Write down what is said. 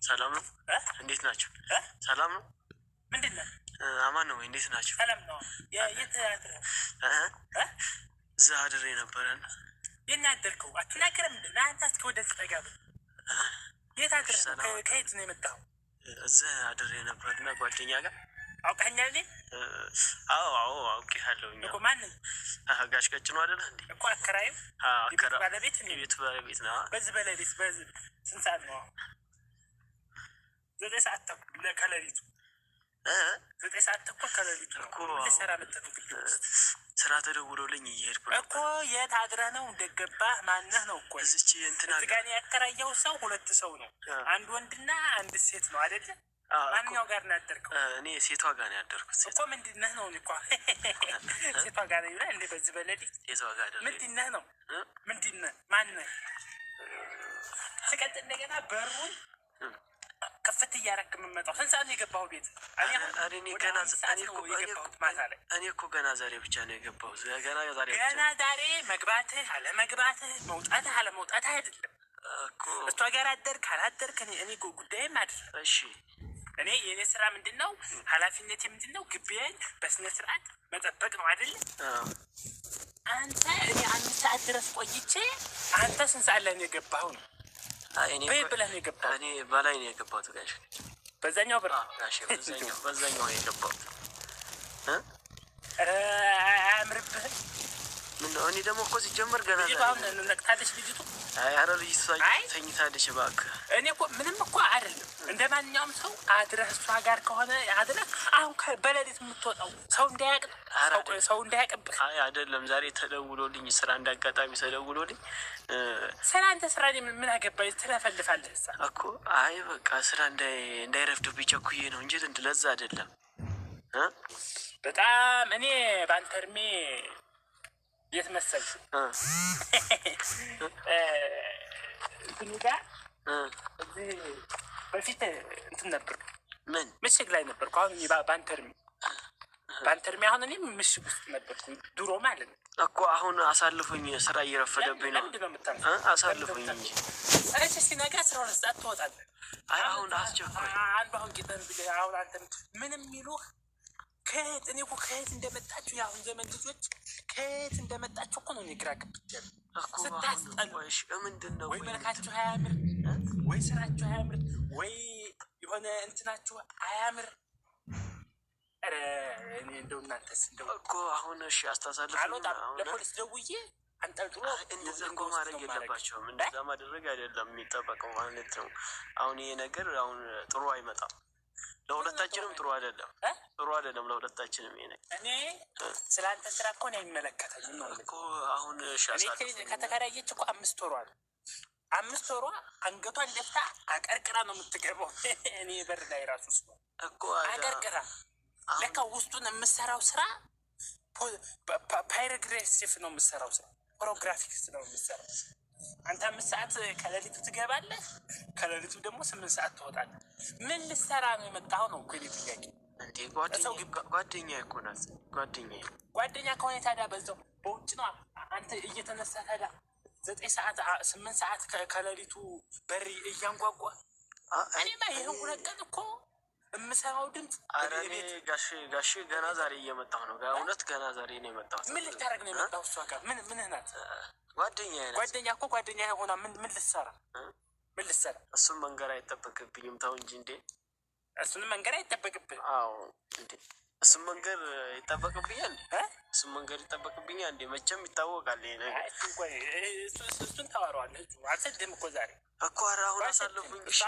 ሰላም ነው? እንዴት ናቸው? ሰላም ነው? ምንድን ነው? አማን ነው ወይ? እንዴት ናቸው? ሰላም ነው። የት አድረህ? እዛ አድሬ ነበረና። የት ነው ያደርከው? አትናገርም? ና አንተ እስኪ ወደዚህ ጠጋ በል። የት አድረህ ነው? ከየት ነው የመጣኸው? እዛ አድሬ ነበርና ጓደኛ ጋር። አውቀኸኛል እኔን? አዎ አዎ፣ አውቄሃለሁኝ። እኮ ማንን? ጋሽ ቀጭኑ አይደለህ እንዴ? እኮ አከራዩ፣ የቤቱ ባለቤት እኔ ነኝ። የቤቱ ባለቤት ነው። በዚህ በሌሊት በዚህ ስንት ሰዓት ነው? 9 ሰዓት ተኩል ከሌሊቱ፣ 9 ሰዓት ተኩል ከሌሊቱ ነው። ምን ልትሰራ መጥተህ ነው ግቢ ውስጥ? ስራ ተደውሎልኝ እየሄድኩ ነበር። እኮ የት አድረህ ነው? እንደገባህ ማነህ ነው እኮ። እዚች እንትና። እዚህ ጋር እኔ ያከራየው ሰው ሁለት ሰው ነው። አንድ ወንድና አንድ ሴት ነው አይደለ? ማንኛው ጋር ነው ያደርከው? እኔ ሴቷ ጋር ነው ያደርኩት። እኮ ምንድን ነህ ነው እኮ፣ ሴቷ ጋር ነው ይላል እንዴ? በዚህ በሌሊት ሴቷ ጋር አድሬ። ምንድን ነህ ነው? ምንድን ነህ? ማን ነህ? ሲቀጥል እንደገና በሩን ክፍት እያደረክ የምመጣው ስንት ሰዓት ነው የገባኸው ቤት? እኔ አሁን ወደ 5 ሰዓት ነው የገባሁት ማታ ላይ። እኔ እኮ ገና ዛሬ ብቻ ነው የገባሁት። ገና ዛሬ ብቻ። ገና ዛሬ መግባትህ አለመግባትህ፣ መውጣትህ አለመውጣትህ አይደለም። እኮ እሷ ጋር አደርክ አላደርክ እኔ ጉዳይም አይደለም። እሺ። እኔ የእኔ ስራ ምንድን ነው? ኃላፊነቴ ምንድን ነው? ግቢዬን በስነ ስርዓት መጠበቅ ነው አይደለ? አንተ እኔ 5 ሰዓት ድረስ ቆይቼ አንተ ስንት ሰዓት ላይ ነው የገባኸው ነው? በየት ብለህ ነው የገባኸው? እኔ በላይ ነው የገባሁት ጋሽ። በዛኛው ብር? ጋሽ፣ በዛኛው ነው የገባሁት። ኧረ አያምርብህም። ምነው? እኔ ደግሞ እኮ ሲጀመር ገና ልጅቱ አሁን ነቅታለች ልጅቱ። አይ ኧረ ልጅቷ ተኝታለች እባክህ። እኔ እኮ ምንም እኮ አይደለም። እንደ ማንኛውም ሰው አድረህ እሷ ጋር ከሆነ አድረህ አሁን በሌሊት የምትወጣው ሰው እንዳያቅ ሰው እንዳያቅብህ። አይ አይደለም፣ ዛሬ ተደውሎልኝ ስራ እንዳጋጣሚ ተደውሎልኝ። ስለ አንተ ስራ እኔ ምን አገባኝ? ትለፈልፋለህ እሳ። እኮ አይ በቃ ስራ እንዳይረፍድብኝ ቸኩዬ ነው እንጂ ለዛ አይደለም። በጣም እኔ በአንተ እድሜ የት መሰልህ እንትኑ ጋር እዚህ በፊት እንትን ነበርኩ። ምን? ምሽግ ላይ ነበርኩ። አሁን በአንተ እድሜ አሁን እኔ ምሽግ ውስጥ ነበርኩ ድሮ ማለት ነው። እኮ አሁን አሳልፉኝ፣ ስራ እየረፈደብኝ ነው። ለምንድን ነው የምታመው? አሳልፉኝ እንጂ። እሺ፣ ሲነጋ 12 ሰዓት ትወጣለህ። አይ አሁን አስቸኳይ። አንዱ አሁን ጌጠን ብለህ አሁን አንተ ምንም የሚሉህ ከየት፣ እኔ እኮ ከየት እንደመጣችሁ፣ የአሁን ዘመን ልጆች ከየት እንደመጣችሁ እኮ ነው እኔ ግራ ግብት ያለው። እኮ ስታስጠሉ። ምንድን ነው? ወይ መልካችሁ አያምር፣ ወይ ስራችሁ አያምር፣ ወይ የሆነ እንትናችሁ አያምር። ኧረ እኔ እንደው እናንተስ እንደው እኮ አሁን እሺ አስታሳልፉኝ። አልወጣም። ለፖሊስ ደውዬ አንጠልጥሎ እንደዛ እኮ ማድረግ የለባቸውም። እንደዛ ማድረግ አይደለም የሚጠበቀው ማለት ነው። አሁን ይሄ ነገር አሁን ጥሩ አይመጣም። ለሁለታችንም ጥሩ አይደለም። ጥሩ አይደለም ለሁለታችንም ይሄ ነገር። እኔ ስለ አንተ ስራ እኮ ነው አይመለከተኝም ነው እኮ አሁን እሺ እኔ አሳልፉኝ። ከተከራየች እኮ 5 ወሯ ነው። 5 ወሯ አንገቷን ደፍታ አቀርቅራ ነው የምትገባው። እኔ በር ላይ ራሱ ስለ እኮ አቀርቅራ ለካ ውስጡን የምሰራው ስራ ፓይሮግራፊክ ነው የምሰራው ስራ፣ ፕሮግራፊክስ ነው የምሰራው። አንተ 5 ሰዓት ከሌሊቱ ትገባለህ፣ ከሌሊቱ ደግሞ 8 ሰዓት ትወጣለህ። ምን ልትሰራ ነው የመጣኸው ነው እኮ የእኔ ጥያቄ። እንዴ ጓደኛ እኮ ናት ጓደኛ። ጓደኛ ከሆነ ታዲያ በዛው በውጭ ነው አንተ እየተነሳ ታዲያ 9 ሰዓት 8 ሰዓት ከሌሊቱ በር እያንጓጓ። እኔማ ይህን 2 ቀን እኮ የምሰማው ድምፅ። ኧረ እኔ ጋሼ ጋሼ ገና ዛሬ እየመጣሁ ነው። እውነት ገና ዛሬ ነው የመጣሁት። ምን ልታደርግ ነው የመጣሁ እሷ ጋር? ምን ምንህ ናት? ጓደኛ ናት። ጓደኛ እኮ ጓደኛ ሆና ምን ልትሰራ ምን ልትሰራ? እሱን መንገር አይጠበቅብኝም። ተው እንጂ እንዴ። እሱንም መንገር አይጠበቅብህ። አዎ እንዴ፣ እሱን መንገር ይጠበቅብኛል። እሱን መንገር ይጠበቅብኛል እንዴ? መቼም ይታወቃል ይሄ ነገር። እሱን ታወራዋለህ። አልሰድህም እኮ ዛሬ። እኮ ኧረ አሁን አሳልፉኝ። እሺ።